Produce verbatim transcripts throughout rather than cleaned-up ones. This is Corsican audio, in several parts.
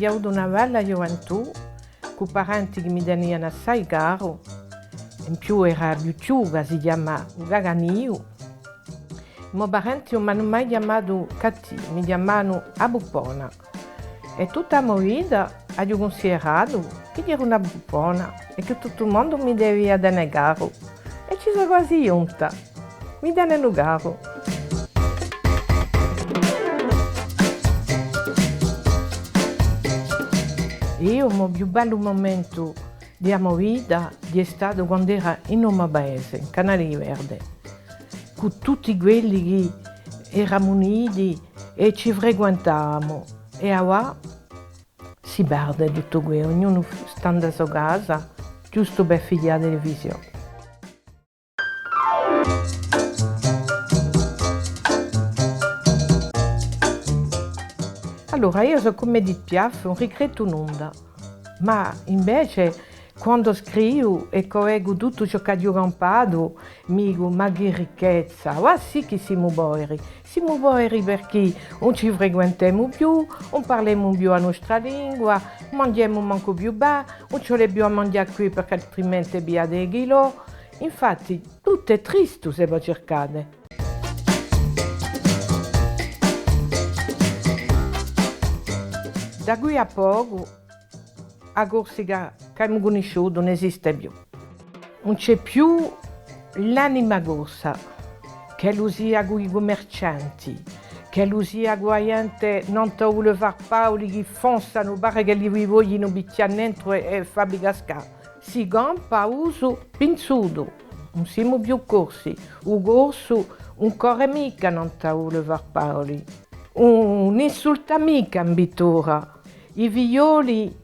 Aghju avutu una bella ghjuventù, cù parenti chì mi tenianu assai caru, in più era più chjuca, si chjama u Caganiu. I mo parenti ùn m'anu mai chjamatu Catì, mi chjamanu a Puppona. È tutta a mo vita aghju cunsideratu chì eru una puppona è chì tuttu u mondu mi devia tene caru. È ci sò guasi ghjunta. Mi tenenu caru. Eiu, u mo più bellu mumentu di a mo vita hè statu quand'era in u mo paese, in Canale di Verde, cù tutti quelli chì eramu uniti è ci frequentavamu. È avà si perde tuttu què, ognunu stà in a so casa, ghjustu per fighjà a televisione. Allora, eiu sò cum'è Edith Piaf, ùn rigrettu nunda. Ma invece, quandu scrivu è chì vecu tuttu ciò ch'aghju campatu, mi dicu, ma chì ricchezza! Avà sì chì simu poveri. Simu poveri perchè ùn ci frequentemu più, ùn parlemu più a nostra lingua, ùn manghjemu mancu più bè, ùn ci vole più à manghjà quì perchè altrimenti pigliate i chilò. Infatti, tuttu hè tristu s'è vo circate. Da quì à pocu, a Corsica ch'avemu cunnisciutu ùn esiste più. Ùn ci hè più l'anima corsa, ch'ellu sia cù i cummercianti, ch'ellu sia cù a ghjente nant'à u Boulevard Paoli chì fonsanu, pare ch'elli vi voglianu pichjà nentru è, è fà vi cascà. Si campa à usu pinzutu, ùn simu più corsi, u corsu ùn corre micca nant'à u Boulevard Paoli, ùn insulta micca in vittura, i figlioli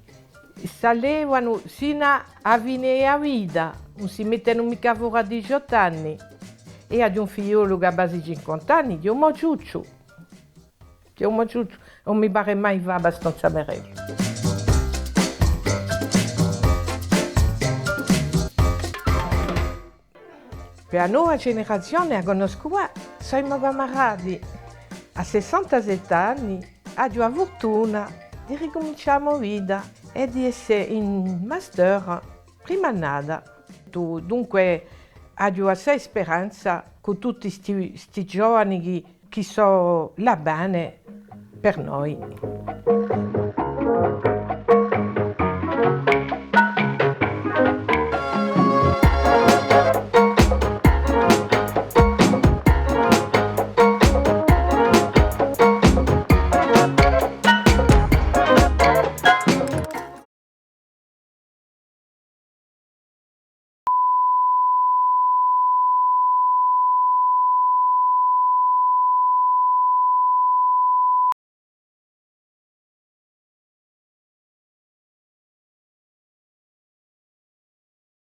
s'allevanu sinu à a fine di a vita, ùn si mettenu micca fora à diciottu anni. È aghju un figliolu chì hà guasi cinquanta anni, chì hè u mo ciucciu. Chì hè u mo ciucciu, ùn mi pare mai fà abbastanza per ellu. Per a nova generazione, a cunnoscu quì, simu camarati. À sessantasette anni, aghju a furtuna di ricumincià a mo vita è di esse in master prima annata. Du-, dunque, aghju assai speranza cù tutti sti, sti giovani chì, chì sò l'avvene per noi.